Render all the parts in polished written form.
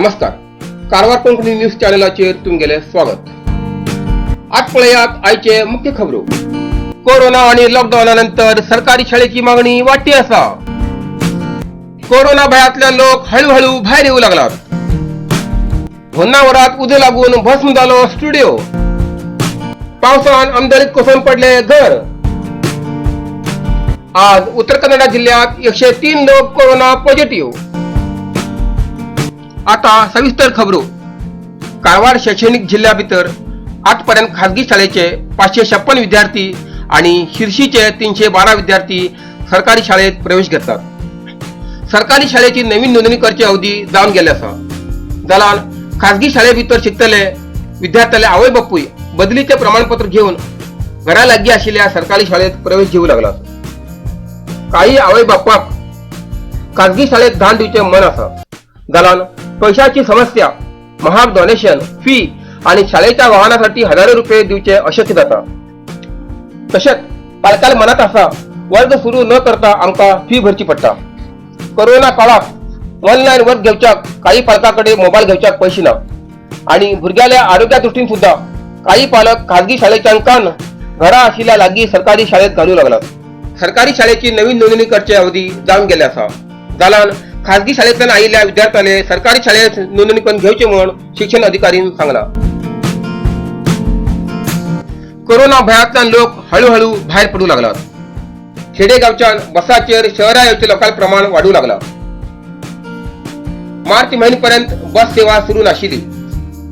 नमस्कार, कारवार कोंकणी न्यूज चॅनलाचेर तुमगेलें स्वागत. आज पळयात आयचे मुख्य खबरो. कोरोना आणि लॉकडाऊना नंतर सरकारी शाळेची मागणी वाडटी आसा. कोरोना भयांतल्यान लोक हळूहळू भायर येऊ लागलात. होन्नावरात उजो लागून भस्म जालो स्टुडिओ. पावसान आमदळीत कोसळून पडले घर. आज उत्तर कन्नडा जिल्ह्यात 103 लोक कोरोना पॉझिटिव्ह. आता सविस्तर खबरो. कारवार शैक्षणिक जिल्ह्या भितर आजपर्यंत खाजगी शाळेचे 556 विद्यार्थी आणि शिर्शीचे 312 विद्यार्थी सरकारी शाळेत प्रवेश घेतात. सरकारी शाळेची नवीन नोंदणी करची अवधी जावन गेले आसा. जाल्यार खाजगी शाळे भितर शिकतले विद्यार्थ्याले आवय बापूय बदलीचे प्रमाणपत्र घेवन घरा लागीं आशिल्ल्या सरकारी शाळेत प्रवेश घेऊ लागला. काही आवय बापाक खाजगी शाळेत धान दिवचे मन आसा, जाल्यार पैशाची समस्या, महाग डोनेशन फी आणि शाळेच्या वाहनासाठी हजारो रुपये दिवचे अशक्य जाता. तशेंच पालकांच्या मनात आसा, वर्ग सुरू न करता आमकां फी भरची पडटा. कोरोना काळात ऑनलायन वर्ग घेवच्याक काही पालकाकडे मोबाईल घेवच्याक पैसे ना आणि भुरग्याल्या आरोग्या दृष्टीन सुद्धा काही पालक खाजगी शाळेच्या कान घरा आशिल्ल्या लागीं सरकारी शाळेत घालू लागलात. सरकारी शाळेची नवीन नोंदणी करचे अवधी जावन गेले आसा, जाल्यार खाजगी शाळेंतल्यान आयिल्ल्या विद्यार्थ्यांले सरकारी शाळेत नोंदणी करून घेवचे म्हूण शिक्षण अधिकारीन सांगला. कोरोना भयांतल्यान लोक हळूहळू भायर पडू लागलात. खेडेगावच्यान बसाचेर शहरा येवचे लोकांचे प्रमाण वाडू लागला. मार्च म्हयन्यापर्यंत बस सेवा सुरू नाशिल्ली.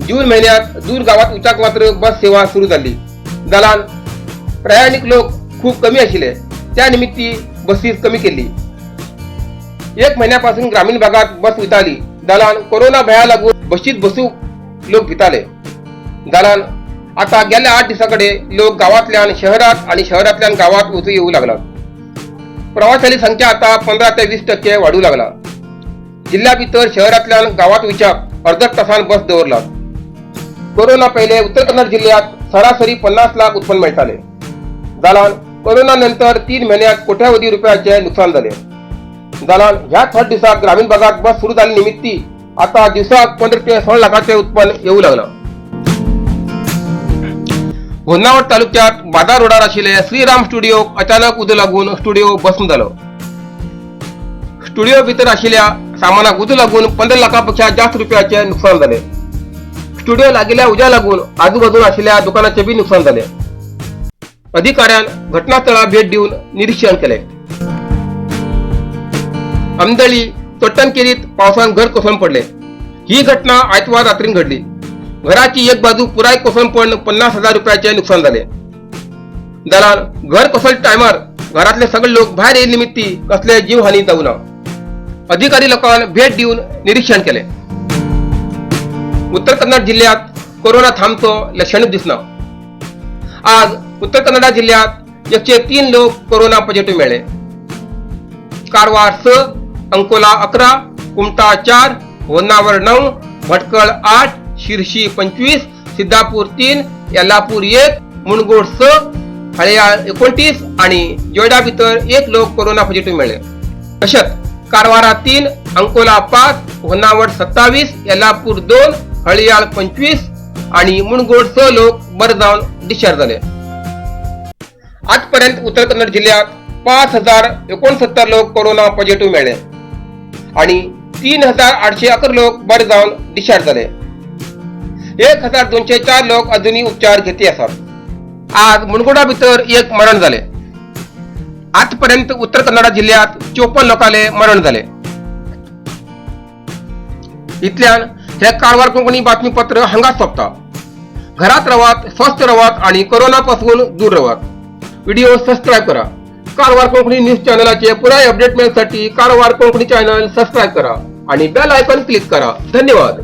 जून म्हयन्यात दूर गावात उचाक मात्र बस सेवा सुरू जाल्ली, जाल्यार प्रयाणीक लोक खूप कमी आशिल्ले. त्या निमित्ती बसीस कमी केल्ली. एक महिन्यापासून ग्रामीण भागात बस वयताली, जाल्यार कोरोना भया लागून बशीत बसूंक लोक भिताले. जाल्यार आता गेल्या 8 दिसां कडेन लोक गावांतल्यान शहरात आणि शहरांतल्यान गावात वचू येऊ लागला. प्रवाशांची संख्या आता 15 ते 20% वाढू लागला. जिल्ह्या भितर शहरांतल्यान गावात वयच्याक अर्दच तासान बस दवरला. कोरोना पहिले उत्तर कन्नड जिल्ह्यात सरासरी 50 लाख उत्पन्न मेळटाले, जाल्यार कोरोना नंतर 3 महिन्यात कोट्यावधी रुपयाचे नुकसान झाले. जाल्यार ह्या थोड्या दिवसात ग्रामीण भागात बस सुरू जाल्ले निमित्ती आता दिवसाक 15 ते 16 लाखाचे उत्पन्न येऊ लागलं. होन्नावर तालुक्यात बाजार रोडार आशिल्ले श्रीराम स्टुडिओ अचानक उजो लागून स्टुडिओ भस्म जालो. स्टुडिओ भितर आशिल्ल्या सामानाक उजो लागून 15 लाखापेक्षा जास्त रुपयाचे नुकसान जाले. स्टुडिओ लागिल्ल्या उज्या लागून आजूबाजून आशिल्ल्या दुकानाचे बी नुकसान जाले. अधिकाऱ्यान घटनास्थळाक भेट दिवन निरीक्षण केले. आमदळी तोट्टनकेरीत पावसान घर कोसळून पडले. ही घटना आयतवार रात्रीन घडली. घराची एक बाजू पुराय कोसळून पडून 50,000 रुपयाचे नुकसान झाले. जाल्यार घर कोसळटा टायमार घरातले सगळे लोक भायर येयल्ले निमित्ती कसले जीवहानी जाऊ ना. अधिकारी लोकांन भेट दिवन निरीक्षण केले. उत्तर कन्नड जिल्ह्यात कोरोना थांबतो लक्षणच दिसना. आज उत्तर कन्नडा जिल्ह्यात 103 लोक कोरोना पॉझिटिव्ह मेळ्ळे. कारवार 6, अंकोला 11, कुमटा 4, होन्नावर 9, भटकळ 8, शिरशी 25, सिद्धापूर 3, येल्लापूर 1, मुणगोड 6, हळयाळ 29 आणि जोयडा भितर एक लोक कोरोना पॉझिटिव्ह मेळ्ळे. तशेंच कारवारा 3, अंकोला 5, होन्नावर 27, येल्लापूर 2, हळयाळ 25 आणि मुणगोड 6 लोक बरे जावन डिस्चार्ज जाले. आजपर्यंत उत्तर कन्नड जिल्ह्यात 5069 लोक कोरोना पॉझिटिव्ह मेळ्ळे आणि 3811 लोक बरे जावन डिस्चार्ज जाले. 1204 लोक अजूनही उपचार घेती आसात. आज मुणगोडा भितर एक मरण जाले. आजपर्यंत उत्तर कन्नडा जिल्ह्यात 54 लोकांले मरण जाले. इतल्यान हे कारवार कोंकणी बातमीपत्र हांगाच सोंपता. घरात रावात, स्वस्थ रावात आणि कोरोना पासून दूर रावात. व्हिडिओ सबस्क्राईब करा. कारवार कोंकणी न्यूज चॅनलाचे पुराय अपडेट मिळण्यासाठी कारवार कोंकणी चॅनल सबस्क्राईब करा आणि बेल आयकॉन क्लिक करा. धन्यवाद.